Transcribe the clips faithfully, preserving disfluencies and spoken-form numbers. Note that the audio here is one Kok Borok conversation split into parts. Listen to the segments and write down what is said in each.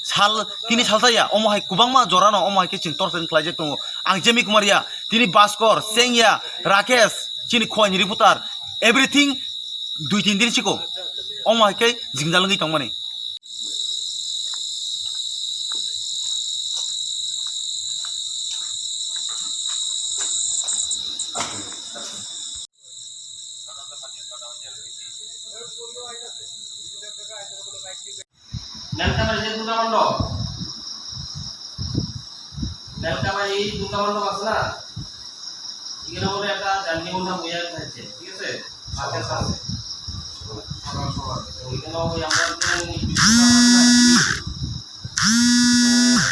Sal, tini salsa ya, omo hai kwbangma jora no omo hai khe chwng torturing khlaijak tongo. Ang Jemi Kumar ya, tini Baskor, Seng ya, Rakesh, chini khowai ni reporter, everything dui tin din siko omo hai khe jingjal wngwi tongmani. Nalkamari je Durga Mandop, Nalkamari Durga Mandop আছে না? এখানে ওর একটা ডান্ডি মন্ডপ বইয়া থাকছে, ঠিক আছে? মাঠের পাশে। সকাল সকাল। তো ওইখানে ওই আমরা যে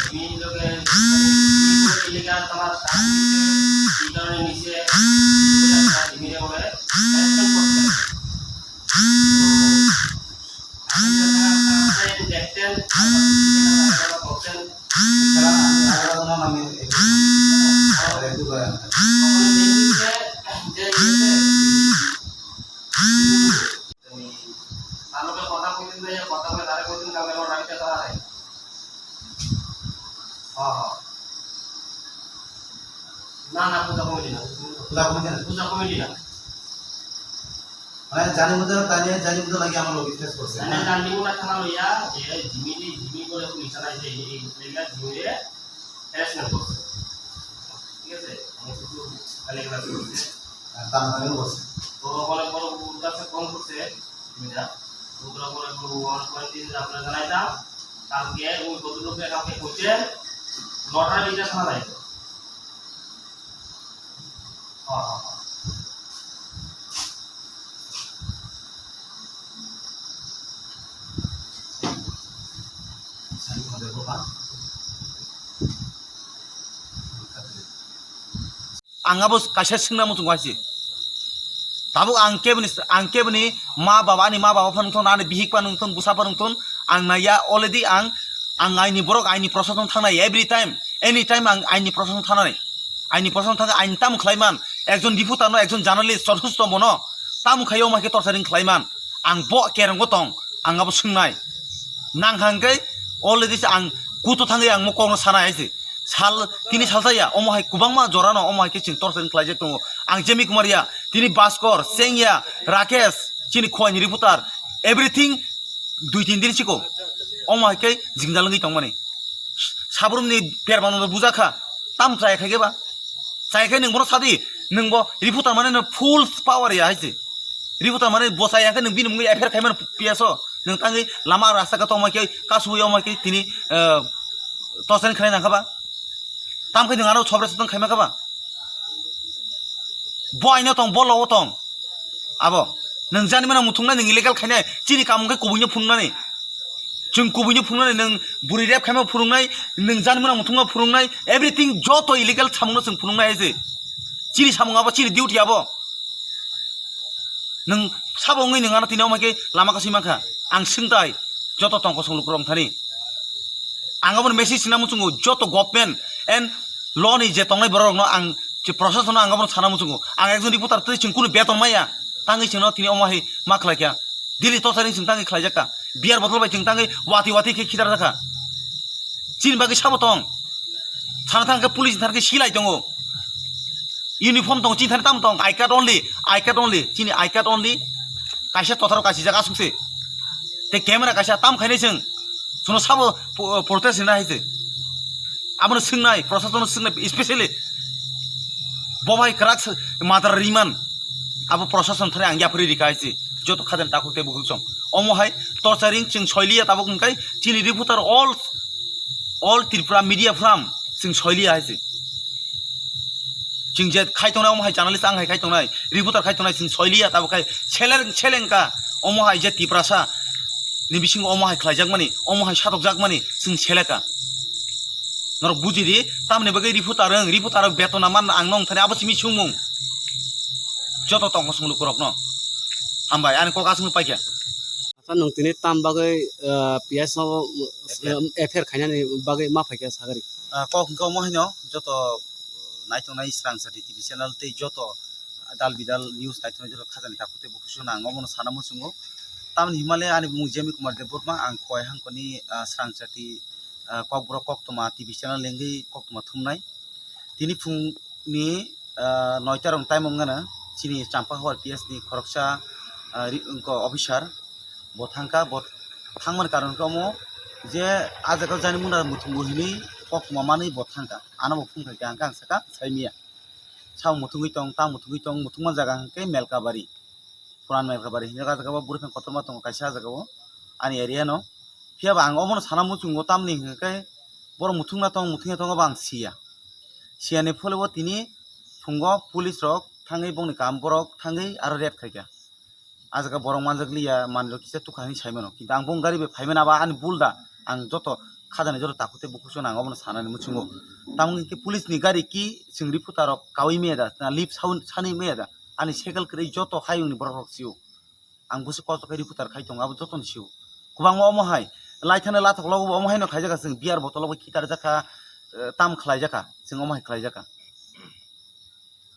জিমি লোকে, জিমি লোকে এলাকা তোমার সাত মিনিটে, এই কারণে নিচে জিমিরে ওরে অ্যারেস্টমেন্ট করতে হবে। তো আপনি যখন আপনারা দেখতেন, আপনারা করতেন। তারা আমি আলাদা কোনো নামে একটু, আর একটু করে আনতাম। তখন দেখবেন যে, যে, যে, তার লগে কথা কইতেন না, কথা কই তারে কইতেন, "কালকে আমার বাড়িতে তারা নাই।" হ্যাঁ, হ্যাঁ। না, না, পূজা কমিটি না। পূজা কমিটি না? পূজা কমিটি না। মানে, জানি বুঝে না, তাই নিয়ে জানি বুঝে লাগে আমার লোকে ফেস করছে, মানে, না? জানি বুঝে না, খানা লইয়া, যে জিমি, জিমি বলে পুলিশ আনাই, যে এই, এই, এই, জিমি রে, হ্যারাসমেন্ট করছে, ঠিক আছে? অনেক কিছু গালিগালাজ করছে। আর তার নামেও করছে। তো অনেক বড় কাছে ফোন করছে, জিমিরা। তো ওগুলো পরে বলবো, ওয়ান পয়েন্ট তিন আপনারা জানাইতাম। কালকে ওই ভদ্রলোকে কালকে কইছেন, নটার ভিতরে থানা যাইতো। হ্যাঁ, হ্যাঁ, হ্যাঁ। Ang abo kaisa swngna muchungo hai se. Tabuk ang keboni, ang keboni ma baba, ani ma baba phano wngthon, ani bihik phano wngthon, bwsa phano wngthon, ang naiya already ang, ang aini borok, aini prosason thangnai every time, any time ang aini prosason thangnai. Aini prosason thangkhe aini tamo khlaiman, ekjon reporter no, ekjon journalist, jotheshto bono tamo khaio omo hai khe torturing khlaiman. Ang bo kerongo tong, ang abo swngnai. Nang hangkhe already se ang kuto thangwi ang mo kokno sanai hai se. Sal, tini salsa ya, omo hai kwbangma jora no, omo hai khe chwng torturing khlaijak tongo. Ang Jemi Kumar ya, tini Baskor, Seng ya, Rakesh, chini khowai ni reporter, everything dui tin din siko. Omo hai khe jingjal wngwi tongmani. Sabrumni permano bujakha, tam chaya khai khe ba? Chaya khe nwng bono sadi, nwng bo reporter mane no full power ya hai se. Reporter mane bo chaya khe nwng bini mungwi F I R khaimano P S o. Nwng tangwi lama rasta khe tongma khe, kasu ya ma khe tini, eh, torturing khlai nang kha ba? Tam khe nwng ano sobres tong khaima kha ba? Bo aino tong, bo logo tong. Abo, nwng jani mano muthungnai, nwng illegal khainai, chini kamung khe kubuino phunuknani. Chwng kubuino phunuknani, nwng bwrwi rape khaima phunuknai, nwng jani mano muthungma phunuknai, everything joto illegal samungno chwng phunuknai hai se. Chini samung abo, chini duty abo. Nwng sabo wngwi nwng ano tini omo khe lama kasui mankha. Ang swngtai, joto tongkosong lukurok thani. Ang abono message sina muchungo, joto government and law ni je tongnai borok rokno ang je process no ang abono sana muchungo. Ang ekjon reporter tei chwng kunu beton maya. Tangwi chwngno tini omo hai ma khlai kha. Daily torturing chwng tangwi khlai jakha. Beer bottle bai chwng tangwi wati wati khe khitar jakha. Chini bagwi sabo tong. Sana thang khe police thar khe silai tongo. Uniform tong, chini thani tamo tong, I card only, I card only, chini I card only. Kaisa totharo kaisa jaga asuk se. Te camera kaisa tam khainai chwng. Chwngno sabo po-, protest hina hai se. Abono swngnai, prosason swngnai, especially bo bai kwrak se, madra riman. Abo prosason thani ang yapri rika hai se. Joto khajan takhuk te bukhuk song. Omo hai torturing chwng soiliya tabuk hwnkhe chini reporter all, all Tripura media from chwng soiliya hai se. Chwng je khai tongnai, omo hai journalist ang hai khai tongnai, reporter khai tongnai, chwng soiliya, tabuk khai seleng, seleng ka, omo hai je Tiprasa ni bisingo omo hai khlaijakmani, omo hai satokjakmani, chwng seleka. Norok buji di, tamni bagwi reporter wng, reporter rok beton na man ang nong thani abo simi sumung. Joto tongkosong lukurokno. Hambai, ani kok aswk paikha. Acha nwng tini tam bagwi, ah, P S no, F I R. F I R khainani bagwi ma phaikha sagari? Ah, kok hwnkhe omo haino joto naitongnai Srangchati T V channel tei joto dal bidal news naitongnai joto khajani takhuk tei bukhuk songno ang omono sana muchungo. Tamoni himale ani bumung Jemi Kumar Debbarma, ang Khowai Hangkoni, ah, Srangchati ah, kokborok koktwma T V channel lengwi koktwma thumnai. Tini phungni, ah, noita rok time wngmano chini Champahawar P S ni khoroksa, ah, ri-, wngkha officer, bo thangkha, bo thangmani karon khe omo je ah jaga jani muna muthungo hinwi koktwma manwi bo thangkha. Ano bo phungkha khe ang khe ang sakha saimaya. Sao muthungwi tong, ta muthungwi tong, muthungma jaga hwnkhe Melkabari. Puran Melkabari hinwi ah jaga o bwrwi phang kotorma tongo kaisa ah jaga o ani area no. Phiya ba ang omono sana muchungo tamni hwnkhe borok muthungna tong, muthungya tongo bo ang siya. Siyani phole o tini phungo police rok thangwi bongni kam borok thangwi aro raid khaikha. Ah jaga borok manjak liya, manwi rok kisa tukha hinwi saimano. Kintu ang bong gari bai phaimani abo ani bul da. Ang joto khajani joto takhuk tei bukhuk song ang obono sanani muchungo. Tamoni khe police ni gari ki chwng reporter rok kaui maya da, na lip sound sanwi maya da. Ani cycle kwrwi joto hayungni borok rok sio. Ang busi kosto khe reporter khai tongo, abo jotono sio. Kwbangma omo hai. Laithani lathok logo bo omo haino khaijak kha, chwng beer bottle bo khitarjak kha, eh, tam khlaijak kha, chwng omo hai khlaijak kha.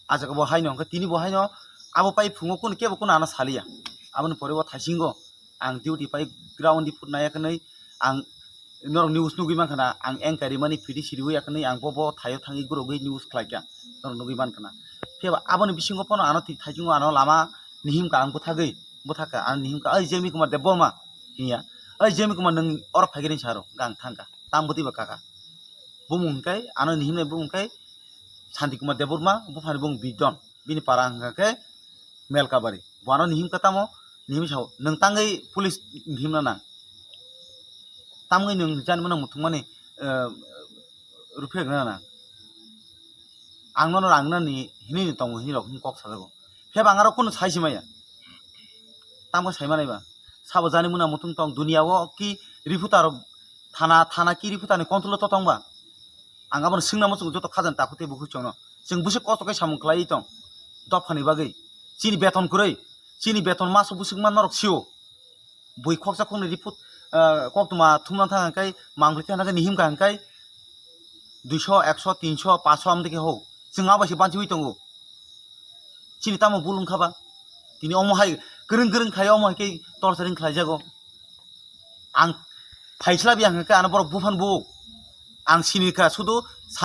Ah jaga bo haino hwnkhe tini bo haino abo pai phungo kunu kebo kunu ano saliya. Aboni pore o thaisingo ang duty pai ground di phut naiya khnwi ang norok news nugwi mankha na ang anchor rimani phidi siriwi yakhnwi ang bo bo thaio thangwi gurogwi news khlaikha norok nugwi mankha na. Phiya ba aboni bisingo pono ano twi thaisingo ano lama nihimkha ang bwthagwi bwthakha ang nihimkha, "Oi Jemi Kumar Debbarma," hinya, "Oi Jemi Kumar nwng oro phaikhe ring saro," hwnkha ang thangkha. Tamo bwtwi ba kaka. Bumung hwnkhe, ano ni himnai bumung khe Santi Kumar Debbarma, buphani bumung Bidon. Bini para hwnkha khe Melkabari. Bo ano ni himkha tamo, ni himwi sao, "Nwng tangwi police ni himna nang. Tamwi nwng jani mano muthungmani, eh, ruphe rwna nang. Ang nono rang nani hinwi ni tongo," hinwi rok hwn kok sajago. Phiya ba ang aro kunu sai si maya. Tamo sai manai ba. Sabo jani muna muthung tong dunia o ki reporter rok thana, thana ki reporter ni control o to tong ba. Ang abono swngna muchungo joto khajani takhuk tei bukhuk chwngno. Chwng bwswk kosto khe samung khlaiwi tong. Dophani bagwi. Chini beton kwrwi. Chini beton maso bwswk man norok sio. Bui khoksa khoknwi report, ah, koktwma thumna thang hwnkhe, mangpli thang hwnkhe, nihim kha hwnkhe, duiso, ekso, tinso, paso amtwi khe ho. Chwng abo se banchiwi tongo. Chini tamo bul wngkha ba? Tini omo hai kwrwng kwrwng khai omo hai khe torturing khlaijago. Ang phaisla biyang hwnkhe ano borok buphan bu. Ang sini kha sudu